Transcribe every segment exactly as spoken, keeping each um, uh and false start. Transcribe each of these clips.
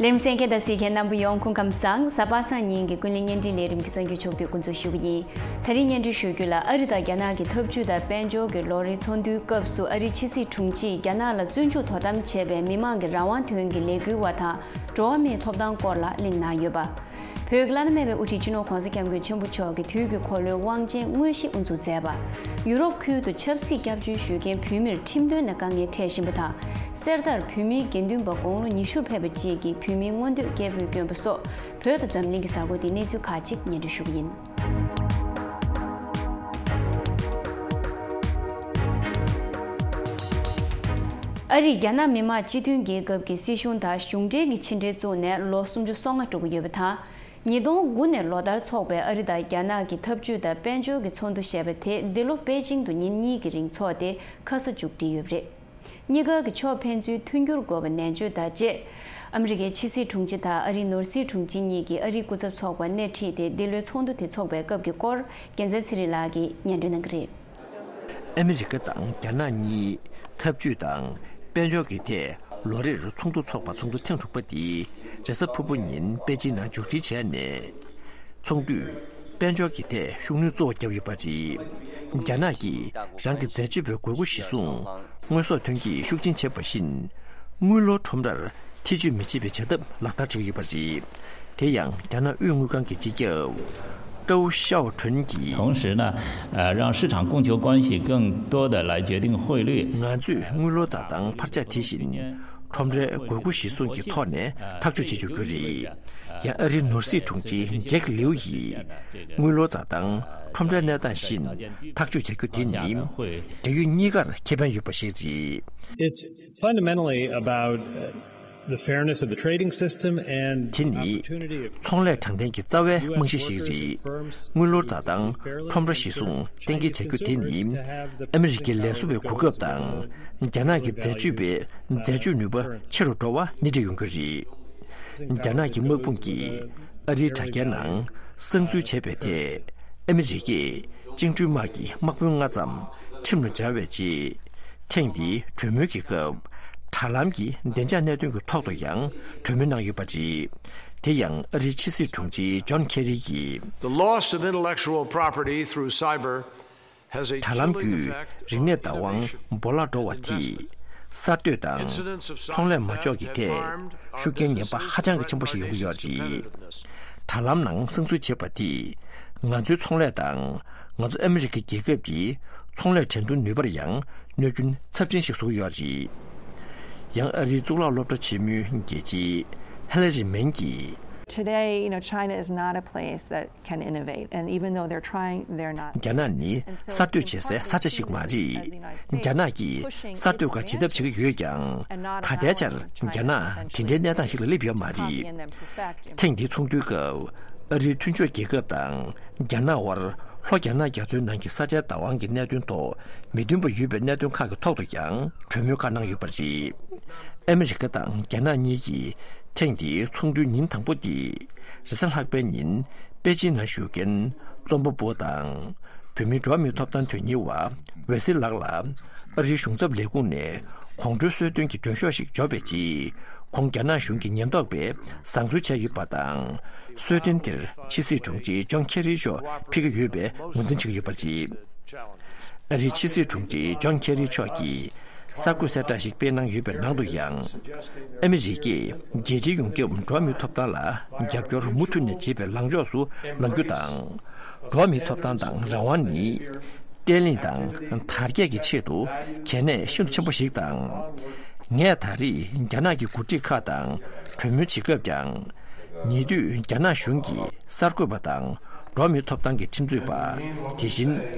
ལས་རིམ་གསན་མཁན་དང་གཟིགས་མཁན་རྣམ་པ་ཡོངས་སྐུ་ཁམས་བཟང་། གཟའ་པ་སངས་ཉིན་གྱི་ཀུན་གླེང་བརྙན་འཕྲིན་ལས་རིམ་གྱི་གསར་འགྱུར་ཕྱོགས་བསྡུས་འགོ་འཛུགས་ཞུ་གི་ཡིན། ད་རིང་བརྙན་འཕྲིན་ཞུ་རྒྱུ་ལ་ཨ་རི་དང་རྒྱ་ནག་གི་འཐབ་ཇུས་དང་དཔལ་འབྱོར་གྱི་ལོ་རེའི་ཚོགས་འདུའི་སྐབས་སུ་ཨ་རིའི་ཕྱི་སྲིད་དྲུང་ཆེས་རྒྱ་ནག་ལ་བཙོན་འཇུག་དོ་དམ་བྱས་པའི་མི་མང་གི་རང་དབང་དོན་གྱི་ལས་འགུལ་བ་དང་འགྲོ་བ་མིའི་ཐོབ་ཐང་སྐོར་ལ་གླེང་གནང་ཡོད་པ། བོད་ཀྱི་བླ་ན་མེད་པའི་དབུ་ཁྲིད་སྤྱི་ནོར་༧གོང་ས་༧སྐྱབས་མགོན་ཆེན་པོ་མཆོག་གིས་དུས་ཀྱི་འཁོར་ལོའི་དབང་ཆེན་དངོས་གཞི་དབུ་འཛུགས་མཛད་པ། ཡུ་རོབ་ཁུལ་དུ་ཆབ་སྲིད་སྐྱབས་བཅོལ་ཞུ་མཁན་བོད་མིར་ཁྲིམས་དོན་ནས་དཀའ་ངལ་འཕྲད་བཞིན་པ་དང་། གསེར་རྟར་བོད་མིའི་དགེ་འདུན་པ་དགུང་ལོ་ཉི་ཤུར་ཕེབས་པ་བཅས་ཀྱིས་བོད་མིའི་མངོན་འདོད་སྐད་འབོད་བསྐྱོན་པ་སོགས། བོད་དང་འཛམ་གླིང་གི་གཟའ་འཁོར་འདིའི་གནས་ཚུལ་ཁག་ཅིག་སྙན་སྒྲོན་ཞུ་གི་ཡིན། ཨ་རིས་རྒྱ་ནག་མི་དམངས་སྤྱི་མཐུན་རྒྱལ་ཁབ་ཀྱི་སྲིད་གཞུང་དང་གཞུང་འབྲེལ་གྱི་ཕྱི་འབྲེལ་བཙུགས་ནས་ལོ་སུམ་ཅུ་སོ་ལྔ་འགྲོ་གི་ཡོད་པ་དང་། ཉིས་སྟོང་དགུ་ནས་ལོ་ལྟར་འཚོགས་པའི་ཨ་རི་དང་རྒྱ་ནག་གི་འཐབ་ཇུས་དང་དཔལ་འབྱོར་གྱི་ཚོགས་འདུ་ཞེས་པ་དེ་འདི་ལོ་པེ་ཅིང་དུ་ཉིན་གཉིས་ཀྱི་རིང་འཚོགས་ཏེ་ཁ་ས་མཇུག་བསྒྲིལ་ཡོད་པ་རེད། གཉིས་ཀ་གི་ཕྱོགས་ཕན་ཚུན་མཐུན་འགྱུར་དགོས་པ་ནན་བརྗོད་དང་བཅས། ཨ་མི་རི་ཀའི་ཕྱི་སྲིད་དྲུང་ཆེ་དང་ཨ་རིའི་ནོར་སྲིད་དྲུང་ཆེ་གཉིས་ཀྱིས་ཨ་རིའི་སྐུ་ཚབ་ཚོགས་པར་སྣེ་ཁྲིད་དེ་འདི་ལོའི་ཚོགས་འདུ་དེ་འཚོགས་པའི་སྐབས་ཀྱི་སྐོར་རྒྱལ་མཚན་ཚེ་རིང་ལགས་ཀྱིས་སྙན་སྒྲོན་གནང་གི་རེད། ཨ་མི་རི་ཀ་དང་རྒྱ་ནག་གཉིས་འཐབ་ཇུས་དང་དཔལ་འབྱོར་གྱི་ཐད་ལོ་རེར་ཚོགས་འདུ་འཚོགས་པ་ཚོགས་འདུ་ཐེངས་དྲུག་པ་འདི་རེས་གཟའ་ཕུར་བུ་ཉིན་པེ་ཅིན་ནང་མཇུག་སྒྲིལ་བྱས་ནས། ཚོགས་འདུས་དཔལ་འབྱོར་གྱི་ཐད་ཤུགས་སྣོན་གཙོ་བོ་བརྒྱབ་ཡོད་པ་རེད། རྒྱ་ནག་གིས་རང་གི་འཛད་སྤྱོད་པའི་དགོས་མཁོ་གཞིར་བཟུང་དངོས་ཟོག་ཐོན་སྐྱེད་ཤུགས་ཆེན་བྱས་པ་བཞིན། དངུལ་ལོར་ཁྲོམ་རར་ཐེ་ཇུས་མི་བྱེད་པའི་བྱ་ཐབས་ལག་བསྟར་བྱེད་ཀྱི་ཡོད་པ་རེད། དེ་ཡང་རྒྱ་ནག་དབུས་དངུལ་ཁང་གི་སྤྱི་ཁྱབ་ཀྲའོ་ཤའོ་ཁྲུན་གྱིས། 同时呢，呃，让市场供求关系更多地来决定汇率。 ང་ཚོས་དངུལ་ལོར་འཛའ་ཐང་འཕར་ཆག་དེ་བཞིན་ཁྲོམ་རའི་དགོས་མཁོ་གཞིར་བཟུང་གི་ཐོག་ནས་ཐག་གཅོད་བྱེད་ཆོག་རྒྱུ་རེད། ཡང་ཨ་རིའི་ནོར་སྲིད་དྲུང་ཆེ་ཇེག་ལིའུ་ཡིས་དངུལ་ལོར་འཛའ་ཐང་ཁྲོམ་རའི་གནས་སྟངས་བཞིན་ཐག་གཅོད་བྱ་རྒྱུ་དེ་ནི་འབྲེལ་ཡོད་གཉིས་ཀར་ཁེ་ཕན་ཡོད་པ་ཞིག་རེད། It's fundamentally about, uh, the fairness of the trading system and དེ་ནི་opportunity of ཚོང་ལས་དྲང་བདེན་གྱི་རྩ་བའི་རྨང་གཞི་ཞིག་རེད། དངུལ་ལོར་འཛའ་ཐང་ཁྲོམ་ར་གཞིར་བཟུང་གཏན་འཁེལ་བྱ་རྒྱུ་དེ་ནི་ཨ་མི་རི་ཀའི་ལས་བཟོ་བའི་གོ་སྐབས་དང་རྒྱ་ནག་གི་འཛད་སྤྱོད་པའི་འཛད་སྤྱོད་ནུས་པ་ཆེ་རུ་འགྲོ་བ་སྣེ་ཁྲིད་ཡོང་རྒྱུ་རེད། རྒྱ་ནག་གི་དམག་དཔུང་གིས་ཨ་རིའི་དྲ་རྒྱའི་ནང་གསང་འཛུལ་བྱས་པའི་ཐད་ཨ་མི་རི་ཀས་བཅིངས་འགྲོལ་དམག་གི་དམག་དཔོན་ལྔ་ཙམ་ཁྲིམས་ལ་སྦྱར་བའི་རྗེས། ཐེངས་འདིའི་གྲོས་མོལ་གྱི་སྐབས་དྲ་ལམ་གྱི་བདེ་འཇགས་གནད་དོན་གྱི་ཐོག་ཏུ་ཡང་གྲོས་མོལ་གནང་ཡོད་པ་རེད། དེ་ཡང་ཨ་རིའི་ཕྱི་སྲིད་དྲུང་ཆེ་ཇོན་ཁེ་རི་ཡིས། The loss of intellectual property through cyber དྲ་ལམ་བརྒྱུད་རིག་གནས་བདག་དབང་སྦོ་ལག་འགྲོ་བ་དེས་གསར་གཏོད་དང་ཚོང་ལས་མ་འཇོག་གི་ཐད་ཤུགས་རྐྱེན་ངན་པ་ཧ་ཅང་གི་ཆེན་པོ་ཞིག་ཡོང་གི་ཡོད་རེད། དྲ་ལམ་ནང་གསང་འཛུལ་བྱས་པ་དེས་ང་ཚོའི་ཚོང་ལས་དང་ང་ཚོ་ཨ་མི་རི་ཀ་རྒྱལ་ཁབ་ཀྱི་ཚོང་ལས་འགྲན་བསྡུར་ནུས་པར་ཡང་གནོད་སྐྱོན་ཚབས་ཆེན་ཞིག་བཟོ་གི་ཡོད་རེད། ཡང་ཨ་རིའི་གཙུག་ལག་སློབ་གྲྭ་ཆེན་མོའི་དགེ་ཆེ་ཧེ་ལ་རི་མེན་གྱིས། Today, you know, China is not a place that can innovate, and even though they're trying, they're not. རྒྱ་ནག་ནི་གསར་གཏོད་བྱེད་སའི་ས་ཆ་ཞིག་མ་རེད། རྒྱ་ནག་གིས་གསར་གཏོད་ཁག་བྱེད་ཐབས་བྱེད་ཀྱི་ཡོད་ཀྱང་། ད་ལྟའི་ཆར་རྒྱ་ནག་དེ་འདྲའི་གནས་སྟངས་ཤིག་ལ་སླེབས་ཡོད་མ་རེད། ཐེངས་འདིའི་ཚོགས་འདུའི་སྐབས་ཨ་རིའི་མཐུན་ཕྱོགས་རྒྱལ་ཁབ་དང་རྒྱ་ནག་དབར་ལྷོ་རྒྱ་ནག་རྒྱ་མཚོའི་ནང་གི་ས་ཆའི་བདག་དབང་གི་གནད་དོན་ཐོག་མི་མཐུན་པ་ཡོད་པའི་གནད་དོན་ཁག་གི་ཐོག་ཏུ་ཀྱང་གྲོས་མོལ་ཁག་གནང་ཡོད་པ་རེད། ཨ་མི་རི་ཀ་དང་རྒྱ་ནག་གཉིས་ཀྱིས་ཐེངས་འདིའི་ཚོགས་འདུའི་ཉིན་དང་པོ་འདི་རེས་གཟའ་ལྷག་པའི་ཉིན་པེ་ཅིན་ནང་བཞུགས་མཁན་རྩོམ་པ་པོ་དང་བོད་མིའི་འགྲོ་བ་མིའི་ཐོབ་ཐང་དོན་གཉེར་བ་ཝེ་སི་ལགས་ལ་ཨ་རིའི་གཞུང་ཚབ་ལས་ཁུངས་ནས་གོང་བཀུར་གསོལ་སྟོན་གྱི་མགྲོན་ཤོག་ཞིག་འབྱོར་བའི་རྗེས་ཁོང་རྒྱ་ནག་གཞུང་གི་ཉེན་རྟོག་པས་བཟང་འཛུལ་བྱས་ཡོད་པ་དང་། གསོལ་སྟོན་དེར་ཕྱི་སྲིད་དྲུང་ཆེ་ཇོན་ཁེ་རི་མཆོག་ཕེབས་ཀྱི་ཡོད་པའི་ངོས་འཛིན་བྱེད་ཀྱི་ཡོད་པ་རེད། ཨ་རིའི་ཕྱི་སྲིད་དྲུང་ཆེ་ཇོན་ཁེ་རི་མཆོག་གིས་གསར་འགོད་གསལ་བསྒྲགས་ཤིག་སྤེལ་གནང་ཡོད་པའི་ནང་དུ་ཡང་། ཨ་མི་རི་ཀས་རྒྱལ་སྤྱིའི་ཡོངས་ཁྱབ་འགྲོ་བ་མིའི་ཐོབ་ཐང་ལ་རྒྱབ་སྐྱོར་མུ་མཐུད་ནས་བྱེད་པའི་ལངས་ཕྱོགས་སུ་ལངས་རྒྱུ་དང་། འགྲོ་བ་མིའི་ཐོབ་ཐང་དང་རང་དབང་ནི་བརྟན་ལྷིང་དང་དར་རྒྱས་ཀྱི་ཆེད་དུ་གལ་གནད་ཤིན་ཏུ་ཆེན་པོ་ཞིག་དང་། ངས་ད་རེས་རྒྱ་ནག་གི་འགོ་ཁྲིད་ཁག་དང་གྲོས་མོལ་བྱེད་སྐབས་ཀྱང་། ཉེ་དུས་རྒྱ་ནག་གཞུང་གིས་གསར་འགོད་པ་དང་འགྲོ་བ་མིའི་ཐོབ་ཐང་གི་ཁྲིམས་རྩོད་པ། དེ་བཞིན་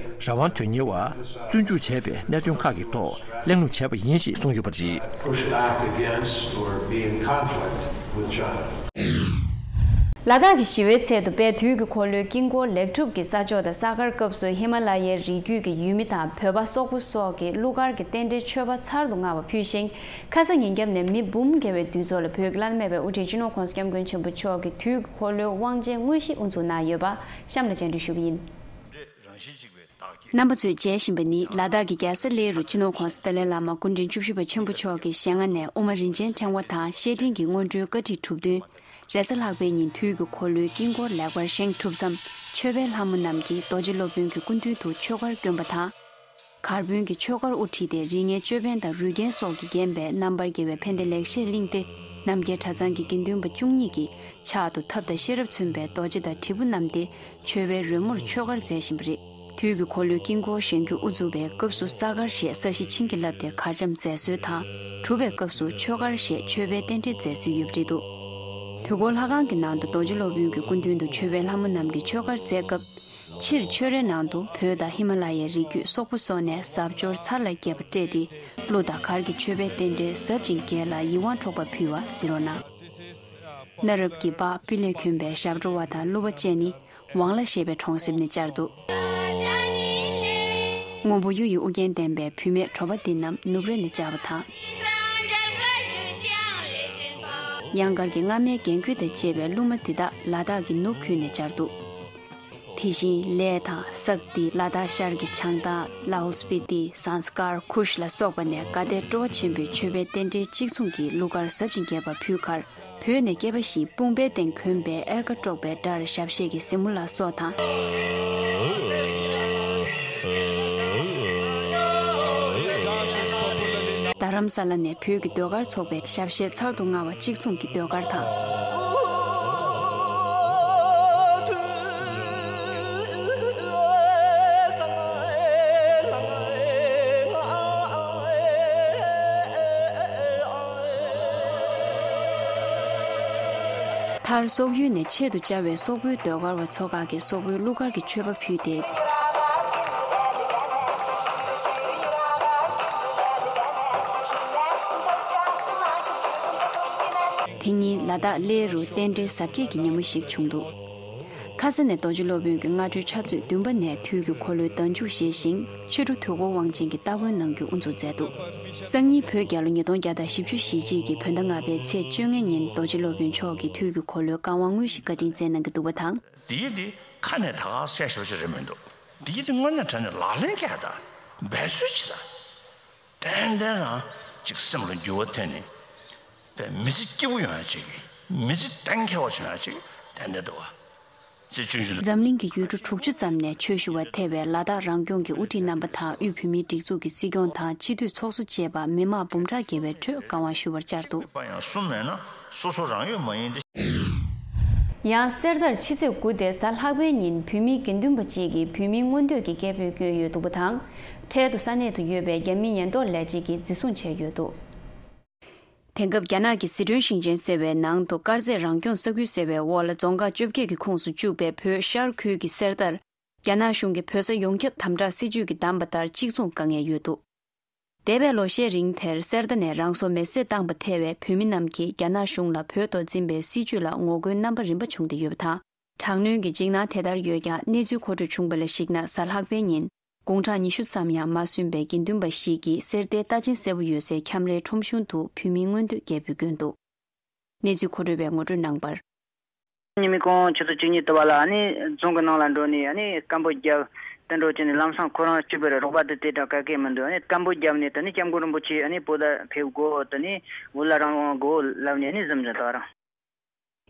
རང་དབང་དོན་གཉེར་བ་བཙོན་འཇུག་བྱས་པའི་གནད་དོན་ཁག་གི་ཐོག་གླེང་སློང་བྱས་པ་ཡིན་ཞེས་གསུངས་ཡོད་པ་རེད། Push back against or be in conflict with China. ལ་དྭགས་ཀྱི་ཞི་བའི་ཚལ་དུ་དཔལ་དུས་ཀྱི་འཁོར་ལོའི་དཀྱིལ་འཁོར་ལེགས་གྲུབ་ཀྱི་ས་ཕྱོགས་དང་ས་མཁར་སྐབས་སུ་ཧི་མ་ལ་ཡའི་རི་རྒྱུད་ཀྱི་ཡུལ་མི་དང་བོད་པ་སོག་པོ་སོགས་ཀྱིས་གླུ་གར་གྱི་རྟེན་འབྲེལ་མཆོད་པ་ཚར་དུ་དངར་བ་ཕུལ་ཞིང་། ཁ་ས་ཉིན་རྒྱབ་ནས་མི་འབུམ་བརྒལ་བའི་འདུས་ཚོགས་ལ་བོད་ཀྱི་བླ་ན་མེད་པའི་དབུ་ཁྲིད་སྤྱི་ནོར་༧གོང་ས་༧སྐྱབས་མགོན་ཆེན་པོ་མཆོག་གིས་དུས་ཀྱི་འཁོར་ལོའི་དབང་ཆེན་དངོས་གཞི་དབུ་འཛུགས་གནང་ཡོད་པ་གཤམ་ལ་སྤྱན་འབུལ་ཞུ་གི་ཡིན། རྣམ་པ་ཚོས་མཇལ་བཞིན་པ་ནི་ལ་དྭགས་ཀྱི་རྒྱལ་ས་ལེ་རུ་སྤྱི་ནོར་༧གོང་ས་ཏཱ་ལའི་བླ་མ་སྐུ་ཕྲེང་བཅུ་བཞི་པ་ཆེན་པོ་མཆོག་གི་ཞལ་སྔ་ནས་དབུ་མ་རིན་ཆེན་ཕྲེང་བ་དང་བཤེས་སྤྲིང་གི་སྔོན་འགྲོའི་བཀའ་ཁྲིད་གྲུབ་བསྟུན། རེས་གཟའ་ལྷག་པའི་ཉིན་དུས་ཀྱི་འཁོར་ལོའི་དཀྱིལ་འཁོར་ལེགས་པར་བཞེངས་གྲུབ་མཚམས་ཆོས་པའི་ལྷ་མོ་རྣམས་ཀྱིས་རྡོ་རྗེ་སློབ་དཔོན་གྱི་སྐུ་མདུན་དུ་ཆོས་གར་བསྐྱོན་པ་དང་། གར་དཔོན་གྱིས་ཆོས་གར་དབུ་ཁྲིད་དེ་རིགས་ལྔའི་ཅོད་པན་དང་རུས་རྒྱན་སོགས་ཀྱིས་བརྒྱན་པའི་རྣམ་པར་རྒྱལ་བའི་ཕན་བདེ་ལེགས་བཤད་གླིང་སྟེ། རྣམ་རྒྱལ་གྲྭ་ཚང་གི་དགེ་འདུན་པ་བཅུ་གཉིས་ཀྱིས་ཕྱག་ཏུ་ཐབས་དང་ཤེས་རབ་མཚོན་པའི་རྡོ་རྗེ་དང་དྲིལ་བུ་བསྣམས་ཏེ། མཆོད་པའི་རོལ་མོར་ཆོས་གར་མཛད་བཞིན་པ་རེད། དུས་ཀྱི་འཁོར་ལོའི་དཀྱིལ་འཁོར་བཞེངས་རྒྱུ་དབུ་འཛུགས་པའི་སྐབས་སུ་ས་གར་ཞེས་ས་གཞི་བྱིན་གྱིས་བརླབས་ཏེ་གར་འཆམ་མཛད་སྲོལ་དང་། གྲུབ་པའི་སྐབས་སུ་ཆོས་གར་ཞེས་མཆོད་པའི་རྟེན་འབྲེལ་མཛད་སྲོལ་ཡོད་པ་རེད་འདུག་དུས་འཁོར་ལྷ་ཁང་གི་ནང་དུ་རྡོ་རྗེ་སློབ་དཔོན་གྱི་སྐུ་མདུན་དུ་ཆོས་པའི་ལྷ་མོ་རྣམས་ཀྱིས་ཆོས་གར་མཛད་སྐབས། ཕྱིར་ཆོས་རའི་ནང་དུ་བོད་དང་ཧི་མ་ལ་ཡའི་རི་རྒྱུད་སོག་པོ་སོགས་ནས་ཟབ་སྦྱོར་ཚར་ལ་རྒྱས་པ་སྤྲད་དེ། གླུ་དང་གར་གྱི་མཆོད་པའི་རྟེན་འབྲེལ་ཟབ་ཅིང་རྒྱས་ལ་ཡིད་དབང་འཕྲོག་པ་ཕུལ་བ་གཟིགས་རོགས་གནང་། གནའ་རབས་ཀྱི་པགས་པི་ལས་གྱོན་པའི་ཞབས་བྲོ་བ་དང་གླུ་བ་བཅས་ནི་ཝང་ལ་ཞེས་པའི་གྲོང་གསེབ་ནས་བཅར་འདུག་སྔོན་པོ་གཡུ་ཡི་དབུ་རྒྱན་ལྡན་པའི་བུད་མེད་དྲོ་པ་འདི་རྣམས་ནུབ་ར་ནས་བཅར་བ་དང་། གཡང་དཀར་གྱི་རྔ་མའི་རྒྱན་གོས་དང་བཅས་པའི་གླུ་མ་འདི་དག་ལ་དྭགས་ཀྱི་ནུབ་ཁུལ་ནས་བཅར་འདུག་དེ་བཞིན་ལེ་དང་སག་ཏི། ལ་དྭགས་ཤར་གྱི་བྱང་ཐང་། ལའོལ་སྤི་ཏི། ཟངས་དཀར། ཁུཤ་ལ་སོགས་པ་ནས་དགའ་དད་སྤྲོ་བ་ཆེན་པོས་མཆོད་པའི་རྟེན་འབྲེལ་གཅིག་མཚུངས་ཀྱི་གླུ་གར་ཟབ་ཅིང་རྒྱས་པ་ཕུལ་ཁར། བོད་ནས་སྐྱེས་པ་བཞིས་དཔུང་པའི་སྟེང་གྱོན་པའི་གཡེར་ཁ་དཀྲོགས་པའི་སྒྲར་ཞབས་གཞས་ཀྱི་གཟིགས་མོ་ལ་སོགས་དང་། རྡ་རམ་ས་ལ་ནས་བོད་ཀྱི་ཟློས་གར་ཚོགས་པའི་ཞབས་གཞས་ཚར་དུ་དངར་བ་གཅིག་མཚུངས་ཀྱི་ཟློས་གར་དང་། མཐར་སོག་ཡུལ་ནས་ཆེད་དུ་བཅར་བའི་སོག་པོའི་ཟློས་གར་བ་ཚོ་ཁག་གིས་སོག་པོའི་གླུ་གར་གྱི་མཆོད་པ་ཕུལ་ཏེ། དེ་ཉིན་ལ་དྭགས་གླེ་རུ་རྟེན་འབྲེལ་ཟབ་རྒྱས་ཀྱི་ཉིན་མོ་ཞིག་བྱུང་འདུག་ཁ་ས་ནས་རྡོ་རྗེ་སློབ་དཔོན་གྱི་སྔ་དྲོའི་ཕྱག་ཚོད་བདུན་པ་ནས་དུས་ཀྱི་འཁོར་ལོའི་བརྡ་མཇུག་བཞེས་ཤིང་ཕྱི་དྲོ་དུས་འཁོར་དབང་ཆེན་གྱི་སྟ་གོན་གནང་རྒྱུ་དབུ་འཛུགས་མཛད་འདུག་སང་ཉིན་བོད་རྒྱལ་ལོ་ཉིས་སྟོང་བརྒྱ་དང་བཞི་བཅུ་ཞེ་གཅིག་གི་བོད་ཟླ་ལྔ་པའི་ཚེས་བཅོ་ལྔ་ཉིན་རྡོ་རྗེ་སློབ་དཔོན་མཆོག་གིས་དུས་ཀྱི་འཁོར་ལོའི་བཀའ་དབང་དངོས་གཞི་བཀའ་དྲིན་སྩལ་གནང་གི་འདུག་པ་དང་། འདིའི་དེ་ཁ་ནས་ད་ག་གསལ་ཤོས་ཤིག་རེད་མི་འདུག་འདིའི་དེ་དངོས་གནས་དྲང་གནས་ལག་ལེན་བཀལ་དང་འབད་རྩོལ་བྱེད་དང་། ཏན་ཏན་རང་ཅིག་སེམས་ལ་འགྱུར་བ་ཐེབས་ནས་པའི་མི་ཚེ་སྐྱིད་པོ་ཡོང་ཡ་ཅིག་མི་ཚེ་གཏན་འཁེལ་བ་བྱུང་ཡ་ཅིག་ཏན་ཏན་འདུག་བ། ཚེས་བཅུ་བཞི་ལ། འཛམ་གླིང་གི་ཡུལ་གྲུ་དྲུག་ཅུ་ཙམ་ནས་ཆོས་ཞུ་བར་ཐེ་བའི་ལ་དྭགས་རང་སྐྱོང་གི་དབུ་ཁྲིད་རྣམ་པ་དང་དབུས་བོད་མིའི་སྒྲིག་འཛུགས་ཀྱི་སྲིད་སྐྱོང་དང་སྤྱི་འཐུས་ཚོགས་གཙོ་བཅས་པ་མི་མང་འབུམ་ཕྲག་བརྒལ་བའི་ཁྲོད་བཀའ་དབང་ཞུ་བར་བཅར་འདུག་པ་ཡང་གསུམ་མེད་ན་སོ་སོ་རང་ཡོད་མ་ཡིན་ཏེ། ཡང་གསེར་ཟླར་ཕྱི་ཚེས་དགུ་སྟེ་གཟའ་ལྷག་པའི་ཉིན་བོད་མིའི་དགེ་འདུན་པ་གཅིག་གིས་བོད་མིའི་མངོན་འདོད་ཀྱི་སྐད་འབོད་བསྐྱོན་ཡོད་འདུག་པ་དང་། འཕྲལ་དུ་ས་གནས་དུ་ཡོད་པའི་རྒྱ་མིའི་ཉེན་རྟོག་ལས་བྱེད་ཀྱིས་འཛིན་བཟུང་བྱས་ཡོད་འདུག་དེང་སྐབས་རྒྱ་ནག་གི་ཟི་ཁྲོན་ཞིང་ཆེན་ཟེར་བའི་ནང་དུ་དཀར་མཛེས་རང་སྐྱོང་ས་ཁུལ་ཟེར་བའི་འོག་ལ་རྫོང་ཁག་བཅོ་བརྒྱད་ཀྱི་ཁོངས་སུ་བཅུག་པའི་བོད་ཤར་ཁུལ་གྱི་གསེར་རྟར། རྒྱ་ནག་གཞུང་གིས་བོད་ས་ཡོངས་ཁྱབ་དམ་དྲག་སྲིད་ཇུས་ཀྱིས་བསྡམས་པ་ལྟར་གཅིག་མཚུངས་དཀའ་ངལ་ཡོད་འདུག་འདས་པའི་ལོ་ཤས་རིང་དེར་གསེར་རྟ་ནས་རང་སྲོག་མེར་སྲེག་བཏང་པ་ཐེ་བའི་བོད་མི་རྣམས་ཀྱིས་རྒྱ་ནག་གཞུང་ལ་བོད་ཐོག་འཛིན་པའི་སྲིད་ཇུས་ལ་ངོ་རྒོལ་རྣམ་པ་རིམ་པ་བྱུང་སྟེ་ཡོད་པ་དང་། དྲག་གནོན་གྱི་འཇིགས་སྣང་དེ་ལྟར་ཡོད་ཀྱང་གནས་ཚུལ་མཁོ་སྤྲོད་བྱུང་བ་ལ་གཞིགས་ན་གཟའ་ལྷག་པའི་ཉིན། དགུང་གྲངས་ཉི་ཤུ་ཙམ་ཡང་མ་སོན་པའི་དགེ་འདུན་པ་ཞིག་གིས་གསེར་རྟའི་རྟ་ཆེན་སེར་པོ་ཡོད་སའི་ཁྱམས་རའི་ཁྲོམ་གཞུང་དུ་བོད་མིའི་མངོན་འདོད་སྐད་འབོད་བསྐྱོན་འདུག་གནས་ཚུལ་མཁོ་སྤྲོད་པས་ངོ་སྤྲོད་གནང་བར། ཉི་མའི་གུང་ཆུ་ཚོད་བཅུ་གཉིས་དུ་བ་ལ་ཨ་ནི་རྫོང་གི་ནང་ལ་འགྲོ་ནས་ཨ་ནི་སྐད་འབོད་བརྒྱབ། དེ་འགྲོ་བྱས་ནས་ལམ་སང་ཁོ་རང་སྐྱིད་པོ་རེད། རོགས་པ་དེ་དེ་འདྲ་ག་གེ་མི་འདུག་ཨ་ནི་སྐད་འབོད་བརྒྱབ་ནས་ད་ནི་སྐྱབས་མགོན་རིན་པོ་ཆེ་ཨ་ནི་བོད་ལ་ཕེབས་དགོས། ད་ནི་བོད་ལ་རང་དབང་དགོས་ལབ་ནས་ཨ་ནི་གཟིམ་འཇག་ད་རང་།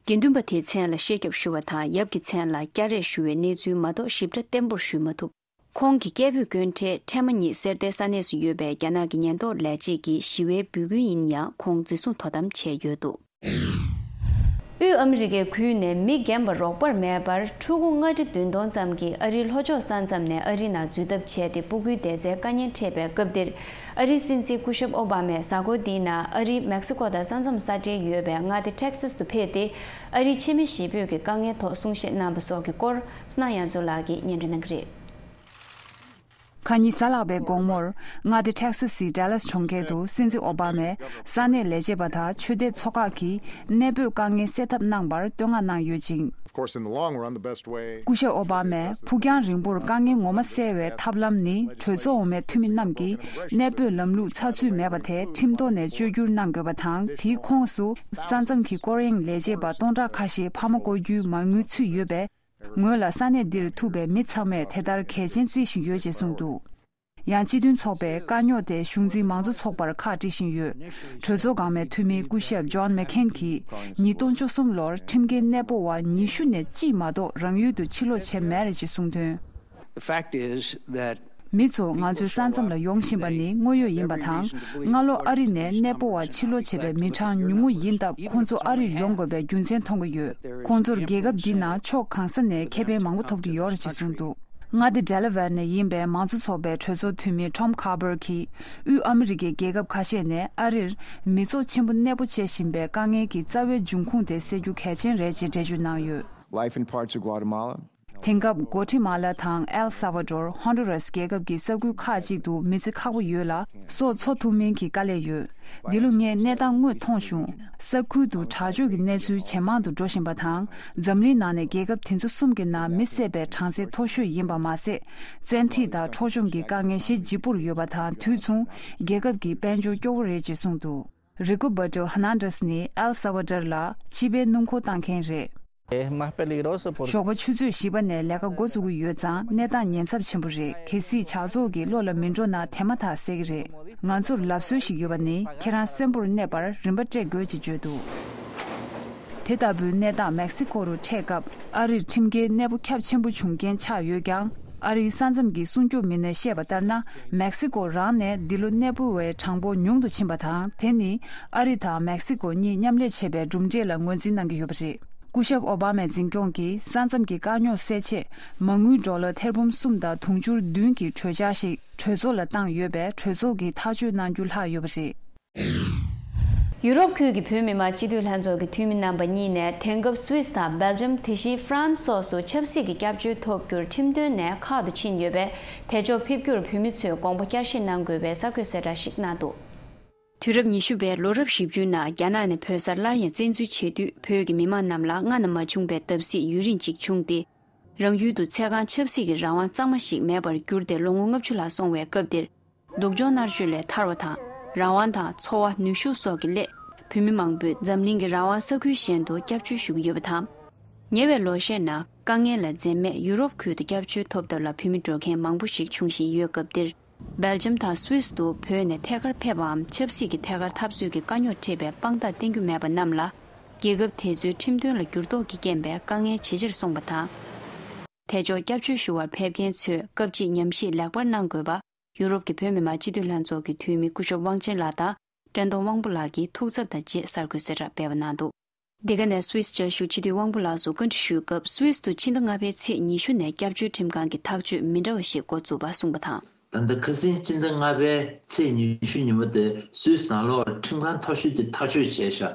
དགེ་འདུན་པ་དེའི་མཚན་ལ་ཤེས་རྒྱབ་ཞུ་བ་དང་ཡབ་ཀྱི་མཚན་ལ་སྐྱ་རེངས་ཞུ་བའི་གནས་ཚུལ་མ་གཏོགས་ཞིབ་ཕྲ་བརྟན་པོར་ཞུ་མ་ཐུབ། ཁོང་གིས་སྐད་འབོད་བསྐྱོན་འཕྲལ་འཕྲལ་མ་ཉིད་གསེར་རྟའི་ས་གནས་སུ་ཡོད་པའི་རྒྱ་ནག་གི་ཉེན་རྟོག་ལས་བྱེད་ཀྱིས་ཞི་བའི་འབོད་སྐུལ་ཡིན་ཡང་ཁོང་འཛིན་བཟུང་དོ་དམ་བྱས་ཡོད་འདུག་དབུས་ཨ་མི་རི་ཀའི་ཁུལ་ནས་མི་རྒན་པ་རོགས་པར་མེད་པར་ཕྲུ་གུ་ལྔ་ཁྲི་བདུན་སྟོང་ཙམ་གྱིས་ཨ་རིའི་ལྷོ་ཕྱོགས་ས་མཚམས་ནས་ཨ་རི་ནང་འཛུལ་ཐབས་བྱས་ཏེ་སྤུ་གུའི་བསྡད་སའི་དཀའ་ངལ་འཕྲད་པའི་སྐབས་འདིར། ཨ་རིའི་སྲིད་འཛིན་སྐུ་ཞབས་ཨོ་བྷ་མས་གཟའ་འཁོར་འདིའི་ནང་ཨ་རིའི་མེག་སི་ཀོ་དང་ས་མཚམས་ས་འབྲེལ་ཡོད་པའི་མངའ་སྡེ་ཊེག་སཱས་སུ་ཕེབས་ཏེ། ཨ་རིའི་ཕྱི་མི་གཞིས་སྤོས་ཀྱི་དཀའ་ངལ་ཐོག་གསུང་བཤད་གནང་བ་སོགས་ཀྱི་སྐོར་སོ་ནང་ཡང་ཚོ་ལགས་ཀྱིས་སྙན་སྒྲོན་གནང་གི་རེད། ཁ་ཉིན་གཟའ་ལྷག་པའི་དགོང་མོར་མངའ་སྡེ་ཊེག་སཱས་སི་ཌ་ལཱས་གྲོང་ཁྱེར་དུ་སྲིད་འཛིན་ཨོ་བྷ་མས་ས་གནས་ལས་བྱེད་པ་དང་ཆོས་དད་ཚོགས་ཁག་གིས་གནས་སྤོས་དཀའ་ངལ་སེལ་ཐབས་གནང་བར་བསྟོད་བསྔགས་གནང་ཡོད་ཅིང་། Of course, in the long run, the best way སྐུ་ཞབས་ཨོ་བྷ་མས་ཕུགས་རྒྱང་རིང་པོར་དཀའ་ངལ་ངོ་མ་སེལ་བའི་ཐབས་ལམ་ནི་གྲོས་ཚོགས་འོག་མའི་འཐུས་མི་རྣམས་ཀྱིས་གནས་སྤོས་ལམ་ལུགས་ཚགས་ཚུད་མེད་པ་དེ་ཁྲིམས་ཐོག་ནས་བཅོས་བསྒྱུར་གནང་དགོས་པ་དང་། དེའི་ཁོངས་སུ་ས་མཚམས་ཀྱི་སྐོར་གཡེང་ལས་བྱེད་པ་སྟོང་ཕྲག་ཁ་ཤས་ཕ་མ་བསྐོ་རྒྱུའི་མ་དངུལ་ཚུད་ཡོད་པས། ངོས་ལ་ས་གནས་འདིར་ཐུག་པའི་མི་ཚང་མས་དེ་ལྟར་གལ་ཆེན་བརྩི་བཞིན་ཡོད་ཅེས་གསུངས་འདུག། ཡང་སྤྱི་མཐུན་ཚོགས་པས་དཀའ་རྙོག་དེ་གཞུང་འཛིན་མང་གཙོ་ཚོགས་པར་ཁག་དཀྲི་བཞིན་ཡོད། གྲོས་ཚོགས་སྒང་མའི་འཐུས་མི་སྐུ་ཞབས་ཇོན་མེག་ཁེན་གྱིས་ཉིས་སྟོང་བཅུ་གསུམ་ལོར་ཁྲིམས་འགལ་གནས་སྤོ་བ་ཉི་ཤུ་ནས་གཅིག་མ་གཏོགས་རང་ཡུལ་དུ་ཕྱིར་ལོག་བྱས་མེད་རེད་ཅེས་གསུངས་དོན། The fact is that མི་ཚོ་ང་ཚོའི་ས་མཚམས་ལ་ཡོང་བཞིན་པ་ནི་དངོས་ཡོད་ཡིན་པ་དང་། སྔ་ལོ་ཨ་རི་ནས་གནས་སྤོ་བ་ཕྱིར་ལོག་བྱས་པའི་མི་གྲངས་ཉུང་ངུ་ཡིན་སྟབས། ཁོང་ཚོ་ཨ་རིར་ཡོང་དགོས་པའི་རྒྱུ་མཚན་མཐོང་གི་ཡོད། ཁོང་ཚོར་རྒྱལ་ཁབ་འདི་ནང་ཕྱོགས་གང་ས་ནས་ཁེ་ཕན་མང་པོ་ཐོབ་ཀྱི་ཡོད་རེད་ཅེས་གསུངས་འདུག། མངའ་སྡེ་ཌེ་ལ་ཝེར་ནས་ཡིན་པའི་མང་གཙོ་ཚོགས་པའི་གྲོས་ཚོགས་འཐུས་མི་ཊོམ་ཁ་པར་གྱིས། དབུས་ཨ་མི་རི་ཀའི་རྒྱལ་ཁབ་ཁ་ཤས་ནས་ཨ་རིར་མི་ཚོགས་ཆེན་པོ་གནས་སྤོ་བྱེད་བཞིན་པའི་དཀའ་ངལ་གྱི་རྩ་བའི་འབྱུང་ཁུངས་དེ་སེལ་རྒྱུ་གལ་ཆེན་རེད་ཅེས་འགྲེལ་བརྗོད་གནང་ཡོད། Life in parts of Guatemala དེང་སྐབས་གོ་ཊི་མ་ལ་དང་ཨེལ་སཱ་ཝ་ཏོར། ཧོན་ཌུ་རཱས་རྒྱལ་ཁབ་ཀྱི་ས་ཁུལ་ཁག་ཅིག་ཏུ་མི་ཚེ་ཁག་པོ་ཡོད་ལ། སྲོག་འཚོ་ཐུབ་མིན་གྱི་དཀའ་ལས་ཡོད། འདི་ལོ་ངས་གནས་སྟངས་དངོས་མཐོང་བྱུང་། ས་ཁུལ་དུ་དྲག་སྤྱོད་ཀྱི་གནས་ཚུལ་ཇེ་མང་དུ་འགྲོ་བཞིན་པ་དང་། འཛམ་གླིང་ནང་ནས་རྒྱལ་ཁབ་དེ་ཚོ་གསུམ་གྱི་ནང་མི་བསད་པའི་གྲངས་ཚད་མཐོ་ཤོས་ཡིན་པ་མ་ཟད། བཙན་ཁྲིད་དང་འཕྲོག་བཅོམ་གྱི་དཀའ་ངལ་ཞེ་ལྗིད་པོར་ཡོད་པ་དང་། དུས་མཚུངས་རྒྱལ་ཁབ་ཀྱི་དཔལ་འབྱོར་སྐྱོ་བོ་རེད་ཅེས་གསུངས་འདུག། རི་ཀོ་བར་ཏོ་ཧར་ནན་ཌེས་ནི་ཨེལ་སཱ་ཝ་ཏོར་ལ་ཕྱི་པའི་སྣུམ་འཁོར་བཏང་མཁན་རེད། Es más peligroso porque ཞོགས་པ་ཆུ་ཚོད་བཞི་པ་ནས་ལས་ཀ་འགོ་བཙུགས་ཀྱི་ཡོད་ཙང་། གནས་སྟངས་ཉེན་ཚབས་ཆེན་པོ་རེད། གལ་སྲིད་ཇག་ཚོགས་ཀྱིས་བློ་ལ་མི་འགྲོ་ན་དེ་མ་ཐག་བསད་ཀྱི་རེད། ང་ཚོར་ལབ་སྲོལ་ཞིག་ཡོད་པ་ནི། ཁྱེད་རང་གསོན་པོར་གནས་པར་རིན་པ་སྤྲད་དགོས་ཅེས་བརྗོད་འདུག། དེ་ལྟ་བུའི་གནས་སྟངས་མེག་སི་ཀོ་རུ་འཕྲད་སྐབས། ཨ་རིར་ཁྲིམས་འགལ་གནས་སྤོ་ཁྱབ་ཆེན་པོ་བྱུང་རྐྱེན་ཆགས་ཡོད་ཀྱང་། ཨ་རིའི་ས་མཚམས་ཀྱི་སྲུང་སྐྱོབ་མི་སྣས་བཤད་པ་ལྟར་ན། མེག་སི་ཀོ་རང་ནས་འདི་ལོ་གནས་སྤོ་བའི་གྲངས་འབོར་ཉུང་དུ་ཕྱིན་པ་དང་། དེ་ནི་ཨ་རི་དང་མེག་སི་ཀོ་གཉིས་མཉམ་ལས་བྱས་པའི་གྲུབ་འབྲས་ལ་ངོས་འཛིན་གནང་གི་ཡོད་པ་རེད། སྐུ་ཞབས་ཨོ་བྷ་མས་འཛིན་སྐྱོང་གིས་ས་མཚམས་ཀྱི་དཀའ་རྙོག་སེལ་ཆེད། མ་དངུལ་ཌོ་ལར་ཐེར་འབུམ་གསུམ་དང་དུང་ཕྱུར་བདུན་གྱི་གྲོས་འཆར་ཞིག་གྲོས་ཚོགས་ལ་བཏང་ཡོད་པས། གྲོས་ཚོགས་ཀྱིས་ཐག་གཅོད་གནང་རྒྱུ་ལྷག་ཡོད་པ་རེད། ཡུ་རོབ་ཁུལ་གྱི་བོད་མི་མང་སྤྱི་འཐུས་ལྷན་ཚོགས་ཀྱི་འཐུས་མི་རྣམ་པ་གཉིས་ནས། དེང་སྐབས་སུད་སི་དང་སྦེལ་ཇམ། དེ་བཞིན་ཧྥ་རན་སི་སོགས་སུ་ཆབ་སྲིད་ཀྱི་སྐྱབས་བཅོལ་ཐོབ་རྒྱུར་ཁྲིམས་དོན་ནས་ཁག་ཏུ་ཕྱིན་ཡོད་པས། དེ་ཕྱོགས་ཕེབས་རྒྱུར་བོད་མི་ཚོས་དགོངས་པ་བསྐྱར་ཞིབ་གནང་དགོས་པའི་གསར་འགོད་གསལ་བསྒྲགས་ཤིག་གནང་འདུག། དུས་རབས་ཉི་ཤུ་པའི་ལོ་རབས་བཞི་བཅུའི་ནང་རྒྱ་ནག་ནས་བོད་སར་སླར་ཡང་བཙན་འཛུལ་བྱེད་དུས། བོད་ཀྱི་མི་མང་རྣམས་ལ་སྔ་ན་མ་བྱུང་པའི་བརྡབ་གསིག་ཡུན་རིང་ཅིག་བྱུང་སྟེ། རང་ཡུལ་དུ་ཚད་གང་ཆབ་སྲིད་ཀྱི་རང་དབང་གཙང་མ་ཞིག་མེད་པར་གྱུར་ཏེ། ལོ་ངོ་ལྔ་བཅུ་ལྷག་སོང་བའི་སྐབས་འདིར། སྡུག་སྦྱོང་མནར་གཅོད་ལས་ཐར་བ་དང་། རང་དབང་དང་། འཚོ་བ། ནུས་ཤུགས་སོགས་ཀྱི་སླད། བོད་མི་མང་པོས་འཛམ་གླིང་གི་རང་དབང་ས་ཁུལ་གཞན་དུ་སྐྱབས་བཅོལ་ཞུ་གི་ཡོད་པ་དང་། ཉེ་བའི་ལོ་ཤས་ནང་དཀའ་ངལ་ལ་འཛེམས་མེད་ཡུ་རོབ་ཁུལ་དུ་སྐྱབས་བཅོལ་ཐོབ་ཐབས་ལ་བོད་མི་འགྲོ་མཁན་མང་པོ་ཞིག་འབྱུང་བཞིན་ཡོད་སྐབས་འདིར། སྦེལ་ཇམ་དང་སུད་སི་དུ་བོད་ནས་ཐད་ཀར་ཕེབས་པའམ། ཆབ་སྲིད་ཀྱི་ཐད་ཀར་འཐབ་རྩོད་ཀྱི་དཀའ་རྙོག་འཕྲད་པའི་དཔང་རྟགས་བསྟན་རྒྱུ་མེད་པ་རྣམས་ལ། རྒྱལ་ཁབ་དེ་ཚོའི་ཁྲིམས་དོན་ལ་འགྱུར་ལྡོག་གི་རྐྱེན་པས་དཀའ་ངལ་ཇེ་ཆེར་སོང་བ་དང་། དེ་ཕྱོགས་སྐྱབས་བཅོལ་ཞུ་བར་ཕེབས་མཁན་ཚོས་སྐབས་གཅིག་ཉམས་ཞིབ་ལེགས་པར་གནང་དགོས་པ། ཡུ་རོབ་ཀྱི་བོད་མི་མང་སྤྱི་འཐུས་ལྷན་ཚོགས་ཀྱི་འཐུས་མི་སྐུ་ཞབས་དབང་ཆེན་ལགས་དང་། བཀྲས་མཐོང་དབང་པོ་ལགས་ཀྱིས་ཐུགས་འཚབ་དང་བཅས་གསར་འགོད་གསལ་བསྒྲགས་སྤེལ་བ་གནང་འདུག། འདི་ག་ནས་སུད་སི་བཅའ་བཞུགས་སྤྱི་འཐུས་དབང་པོ་ལགས་སུ་བཀའ་འདྲི་ཞུས་སྐབས། སུད་སི་དུ་ཕྱི་ཟླ་ལྔ་པའི་ཚེས་ཉི་ཤུ་ནས་སྐྱབས་བཅོལ་ཁྲིམས་ཁང་གི་ཐག་གཅོད་མི་འདྲ་བ་ཞིག་འགོ་བཙུགས་པ་གསུངས་པ་དང་། ད་ལྟ་ཁ་སང་ཕྱི་ཟླ་ལྔ་པའི་ཚེས་ཉི་ཤུ་ཉིན་མོ་དེ་སུད་སི་ནང་ལོགས་ཁྲིམས་ཁང་མཐོ་ཤོས་དེ་ཐག་གཅོད་བྱས་ཤག།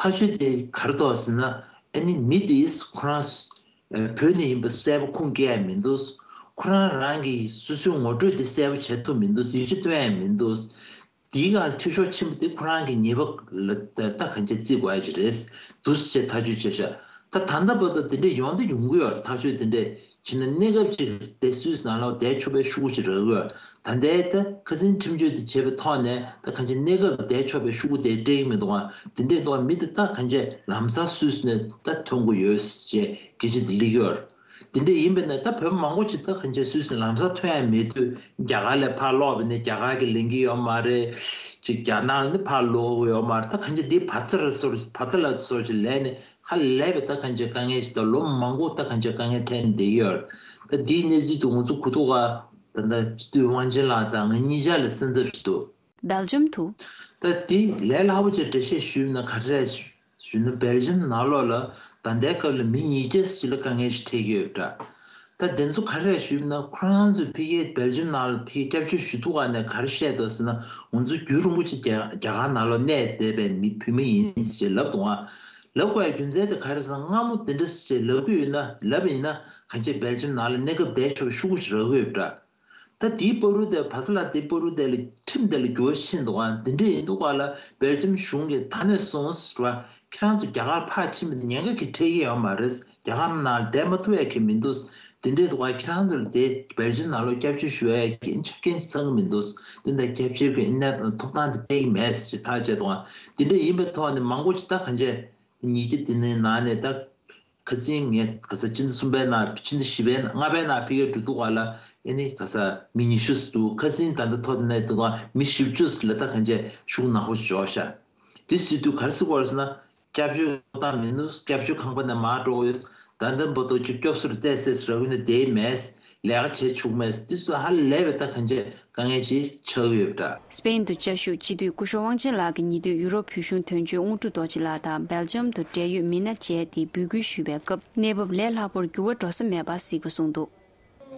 ཐག་གཅོད་དེ་ག་རེ་འདུག་ཟེར་ན། ཨ་ནི་མི་དེས་ཁོ་རང་བོད་ནས་ཡིན་པ་གསལ་པོ་ཁུངས་སྐྱེལ་ཡ་མི་འདུག། ཁོ་རང་རང་གི་སོ་སོའི་ངོ་སྤྲོད་དེ་གསལ་པོ་བྱེད་ཐུབ་མི་འདུག། ཡིག་ཆ་སྟོན་ཡ་མི་འདུག། དེའི་སྒང་འཐུས་ཤོར་ཆེན་པོ་དེ་ཁོ་རང་གི་ཉེས་པ་ལ་ད་གང་ཆ་བརྩི་དགོས་ཡ་ཅིག་རེད་འདུག་ཅེས་ཐག་གཅོད་བྱས་ཤག། ད་ད་ལྟ་བར་དུ་དེ་འདྲས་ཡོང་དུ་ཡོང་གི་ཡོད་རེད། ཐག་གཅོད་དེ་འདྲས་བྱས་ན་གནས་སྐབས་ཅིག་དེ་སུད་སི་ནང་ལོགས་བསྡད་ཆོག་པའི་ཤོག་གུ་ཅིག་རག་གི་ཡོད་རེད། ད་ལྟའི་ད་ཁ་སང་ཁྲིམས་གཅོད་དེ་བྱས་པའི་ཐོག་ནས་ད་གང་ཆ་གནས་སྐབས་བསྡད་ཆོག་པའི་ཤོག་གུ་དེ་སྤྲད་ཀྱི་མི་འདུག་ཨ། དེ་འདྲས་འདུག་ཨ། མི་དེ་ད་གང་ཆ་ལམ་སང་སུད་སི་ནས་ད་ཐོན་གྱི་ཡོད་ཅེས་སྐད་ཆ་དེ་སླེབས་ཀྱི་ཡོད་རེད། དེ་འདྲ་ཡིན་པས་ན་ད་བོད་མང་པོ་ཅིག་ད་གང་ཆ་སུད་སི་ལམ་སང་ཐོན་ཡ་མེད་དུས་རྒྱ་གར་ལ་ཕར་ལོག་པ་ནས་རྒྱ་གར་གྱི་ལེན་གྱི་ཡོད་མ་རེད། ཅིག་རྒྱ་ནག་ལ་ནི་ཕར་ལོག་གི་ཡོད་མ་རེད། ད་གང་ཆ་འདི་བར་ཚ་ར་སོར་བར་ཚ་ལ་སོར་ཅིག་ལས་ནས་ཧ་ལས་པའི་ད་གང་ཆ་དཀའ་ངལ་ཞིག་ད་ལོ་མང་པོ་ད་གང་ཆ་དཀའ་ངལ་འཕྲད་ནས་བསྡད་ཀྱི་ཡོད་རེད། ད་འདིའི་གནས་ཚུལ་དུ་ང་ཚོ་གུ་ཐུག་ག་ད་ད་སྤྱི་འཐུས་དབང་ཆེན་ལགས་དང་ང་གཉིས་ཆ་ལ་སེམས་འཚབ་ཞིག་འདུག། སྦེལ་ཇམ་དུ། ད་དེ་ལས་སླ་པོ་ཅིག་འགྲེལ་བཤད་ཞུས་ན་ག་རེ་རེད་ཞུས་ན། སྦེལ་ཇམ་ནང་ལོགས་ལ་ད་ལྟའི་སྐབས་ལ་མི་ཉིས་བརྒྱ་ཙམ་ཅིག་ལ་དཀའ་ངལ་ཞིག་འཕྲད་ཀྱི་ཡོད་པ་འདྲ། ད་དེ་ཚོ་ག་རེ་རེད་ཞུས་ན། ཁོ་རང་ཚོ་ཕ་གིའི་སྦེལ་ཇམ་ནང་ལ་ཕ་གིའི་སྐྱབས་བཅོལ་ཞུ་ཐུབ་ག་ནས་ག་རེ་བཤད་འདུག་ཟེར་ན། ང་ཚོ་རྒྱུན་རིང་པོ་ཅིག་རྒྱ་རྒྱ་གར་ནང་ལོགས་གནས་བསྡད་པའི་མི་བོད་མི་ཡིན་ཞེས་ལབ་འདུག་ཨ། ལབ་དགོས་ཡ་རྒྱུ་མཚན་དེ་ག་རེ་ཟེར་ན། སྔ་མོ་དེ་འདྲ་ཞིག་ལབ་ཀྱི་ཡོད་ན་ལབ་ཡིན་ན། གང་ཅི་སྦེལ་ཇམ་ནང་ལ་གནས་སྐབས་བསྡད་ཆོག་པའི་ཤོག་གུ་ཞིག་རག་གི་ཡོད་པ་འདྲ། ད་དེའི་བར་དུ་དེ་བར་ཚ་ལ་དེའི་བར་དུ་དེ་ལ་ཁྲིམས་དེ་ལ་འགྱུར་བ་ཕྱིན་འདུག་ཨ། དེ་འདྲ་ཡིན་འདུག་ག་ལ་སྦེལ་ཇམ་གཞུང་གིས་ད་ནས་བཟུང་ཟེར་བ། ཁྱེད་རང་ཚོ་རྒྱ་གར་ཕར་ཕྱིན་པ་དེ་ཉེན་ཁ་གི་འཕྲད་ཀྱི་ཡོད་མ་རེད། རྒྱ་གར་ནང་བསྡད་མ་ཐུབ་ཡ་གི་མི་འདུག། དེ་འདྲ་འདུག་ག། ཁྱེད་རང་ཚོ་ལ་དེ་སྦེལ་ཇམ་ནང་ལོགས་སྐྱབས་བཅོལ་ཞུ་ཡ་གི་ཆ་རྐྱེན་ཞིག་ཚང་གི་མི་འདུག། དེ་འདྲ་སྐྱབས་བཅོལ་གྱི་ཨི་ནས་ཐོབ་ཐང་དེ་སྤྲད་ཀྱི་མེད་ཟེར་ཐག་བཅད་འདུག་ག། དེ་འདྲ་ཡིན་པའི་ཐོག་ནས་མང་པོ་ཅིག་ད་གང་བྱས། ཉིས་བརྒྱ་དེ་ནས་ནང་ནས་ད་ ཁ་སང་ངས་ག་ས་ཕྱི་ཟླ་གསུམ་པའི་ནང་ཕྱི་ཟླ་བཞི་པའི་ལྔ་པའི་ནང་ཕ་གིར་འགྲོ་དུས་སྒང་ལ་ཨེ་ནི་ག་ས་མི་ཉི་ཤུ་ཙམ་འདུག་ཁ་སང་ད་ལྟ་ཐོ་དེ་ནས་འདུག་ག་མི་བཞི་བཅུ་ཙམ་ལ་ད་གང་ཅི་ཤུགས་ནག་པོ་འཇོག་ཤག་དེ་སྲིད་དུས་ག་རེ་ཟེར་དགོས་རེད་ཟེར་ན། སྐྱབས་བཅོལ་གཏོང་མི་ནུས། སྐྱབས་བཅོལ་ཁང་པ་ནས་མར་འགྲོ་དགོས་ཡོད། ད་ལྟ་བར་དུ་ཅིག་སྐྱོབ་གསོ་རུ་བལྟས་ཚེ་ར་བའི་ནང་བསྡད་མེད། ལས་ཀ་བྱེད་ཆོག་མེད། དེ་ཚོ་ཧ་ལས་པའི་ད་གང་ཅི་དཀའ་ངལ་ཅིག་ཆགས་ཀྱི་ཡོད་པ་འདྲ། སྤེན་དུ་བཅའ་བཞུགས་སྤྱི་འཐུས་སྐུ་ཞབས་དབང་ཆེན་ལགས་ཀྱིས་ཉེ་དུས་ཡུ་རོབ་བོད་གཞུང་དོན་གཅོད་དངོས་གྲུབ་རྡོ་རྗེ་ལགས་དང་སྦེལ་ཇམ་དུ་འབྲེལ་ཡོད་མི་སྣ་བཅས་ཏེ་འབོད་སྐུལ་ཞུས་པའི་སྐབས། གནས་བབ་ལས་སླ་པོར་འགྱུར་བ་འགྲོ་ས་མེད་པ་གཟིགས་པ་གསུངས་འདུག་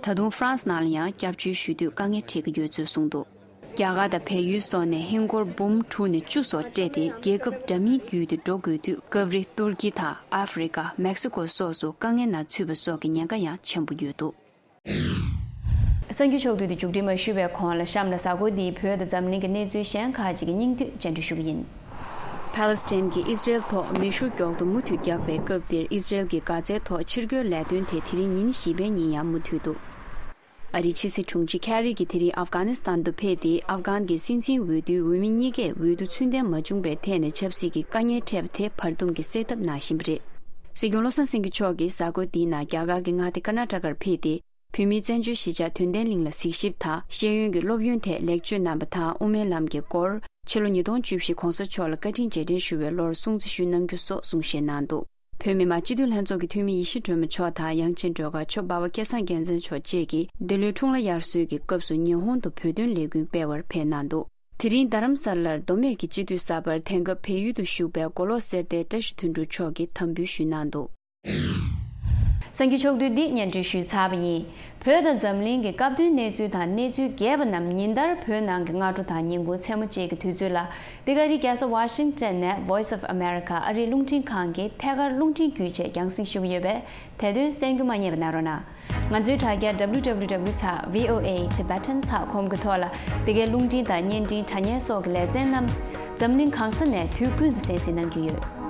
ད་དུང་ཧྥ་རན་སི་ནང་ལ་ཡང་སྐྱབས་བཅོལ་ཞུ་དུས་དཀའ་ངལ་འཕྲད་ཀྱི་ཡོད་ཚུལ་གསུངས་འདུག་རྒྱ་གར་དང་བལ་ཡུལ་སོགས་ནས་ཧིན་སྒོར་འབུམ་དྲུག་ནས་བཅུ་སོགས་སྤྲད་དེ་རྒྱལ་ཁབ་འདྲ་མིན་བརྒྱུད་དེ་འགྲོ་དགོས་དུས་སྐབས་རེ་ཏུར་ཀི་དང་ཨ་ཧྥེ་རི་ཀ། མེག་སི་ཀོ་སོགས་སུ་དཀའ་ངལ་ནང་ཚུད་པ་སོགས་ཀྱི་ཉེན་ཁ་ཡང་ཆེན་པོ་ཡོད་འདུག་གསར་འགྱུར་ཕྱོགས་བསྡུས་དེ་མཇུག་སྒྲིལ་མ་ཞུས་པའི་གོང་ལ་གཤམ་ལ་གཟའ་འཁོར་འདིའི་བོད་དང་འཛམ་གླིང་གི་གནས་ཚུལ་གཞན་ཁག་ཅིག་གི་སྙིང་བསྡུས་སྤྱན་འགྲེལ་ཞུ་གི་ཡིན། ཕཱ་ལེ་སི་ཐན་གྱིས་ཨི་སི་རེལ་ཐོག་མེ་ཤུགས་མགྱོགས་འདུག་མུ་མཐུད་བརྒྱབ་པའི་སྐབས་འདིར་ཨི་སི་རེལ་གྱི་གྷ་ཛའི་ཐོག་ཕྱིར་རྒོལ་ལས་དོན་དེ་དེ་རིང་ཉིན་བཞི་པའི་ཉིན་ཡང་མུ་མཐུད་འདུག་ཨ་རིའི་ཕྱི་སྲིད་དྲུང་ཆེ་ཁེ་རི་གྱིས་དེ་རིང་ཨབ་གྷ་ནི་སི་ཐན་དུ་ཕེབས་ཏེ། ཨབ་གྷན་གྱི་སྲིད་འཛིན་འོས་བསྡུའི་འོས་མི་གཉིས་ཀས་འོས་བསྡུ་ཚུལ་ལྡན་མ་བྱུང་བའི་ཐད་ནས་ཆབ་སྲིད་ཀྱི་དཀའ་ངལ་འཕྲད་པ་དེ་བར་འདུམ་གྱིས་སེལ་ཐབས་གནང་བཞིན་པ་རེད། སྲིད་སྐྱོང་བློ་བཟང་སེང་གེ་མཆོག་གིས་གཟའ་འཁོར་འདིའི་ནང་རྒྱ་གར་གྱི་མངའ་སྡེ་ཀར་ན་ཊ་ཀར་ཕེབས་ཏེ། བོད་མིའི་བཙན་བྱོལ་གཞིས་ཆགས་དོན་ལྡན་གླིང་ལ་གཟིགས་ཞིབ་དང་། ཤེས་ཡོན་གྱི་སློབ་ཡོན་ཐད་ལེགས་བཅོས་གནང་བ་དང་། དབུ་མའི་ལམ་གྱི་སྐོར། ཕྱི་ལོ་ཉིས་སྟོང་བཅུ་བཞི་གོང་ས་མཆོག་ལ་བཀའ་དྲིན་རྗེས་དྲན་ཞུ་བའི་ལོར་སྲུང་བརྩི་ཞུ་གནང་རྒྱུ་སོགས་གསུང་བཤད་གནང་འདུག་བོད་མི་མང་སྤྱི་འཐུས་ལྷན་ཚོགས་ཀྱི་འཐུས་མི་ཡེ་ཤེས་སྒྲོལ་མ་མཆོག་དང་། དབྱངས་ཅན་སྒྲོལ་དཀར་མཆོག་འབའ་བ་སྐལ་བཟང་རྒྱལ་མཚན་མཆོག་བཅས་ཀྱིས་འདི་ལོའི་འཁྲུངས་ལྷ་དབྱར་གསོལ་གྱི་སྐབས་སུ་ཉི་ཧོང་དུ་བོད་དོན་ལས་འགུལ་སྤེལ་བར་ཕེབས་གནང་འདུག་དེ་རིང་རྡ་རམ་ས་ལར་མདོ་སྨད་ཀྱི་སྤྱི་འཐུས་གསར་པར་དེང་སྐབས་བལ་ཡུལ་དུ་བཞུགས་པའི་མགོ་ལོག་གསེར་རྟའི་བཀྲ་ཤིས་དོན་གྲུབ་མཆོག་གིས་དམ་འབུལ་ཞུས་གནང་འདུག་གསར་འགྱུར་ཕྱོགས་བསྡུས་འདི་སྙན་སྒྲོན་ཞུས་ཚར་བ་ཡིན། བོད་དང་འཛམ་གླིང་གི་སྐབས་བསྟུན་གནས་ཚུལ་དང་གནས་ཚུལ་རྒྱས་པ་རྣམས་ཉིན་ལྟར་བོད་ནང་གི་སྔ་དྲོ་དང་ཉིན་གུང་མཚན་མོ་བཅས་ཀྱི་དུས་ཚོད་ལ། འདི་ག་རི་རྒྱལ་ས་ཝ་ཤིང་ཊོན་ནས་Voice of America ཨ་རིའི་རླུང་འཕྲིན་ཁང་གི་ཐད་ཀར་རླུང་འཕྲིན་བརྒྱུད་བཅས་རྒྱང་སྲིང་ཞུ་གི་ཡོད་པས། དེ་དོན་གསན་རྒྱུ་མ་བསྙེལ་བ་གནང་རོགས་གནང་། ང་ཚོའི་དྲ་རྒྱ་W W W ཚེག་V O A Tibetan ཚེག་ཁོམ་གྱི་ཐོག་ལ་འདི་གའི་རླུང་འཕྲིན་དང་བརྙན་འཕྲིན་དྲ་བརྙན་སོགས་ཀྱི་ལེ་ཚན་རྣམས་འཛམ་གླིང་གང་ས་ནས་དུས་ཀུན་ཏུ་གསན་གཟིགས་གནང་རྒྱུ་ཡོད།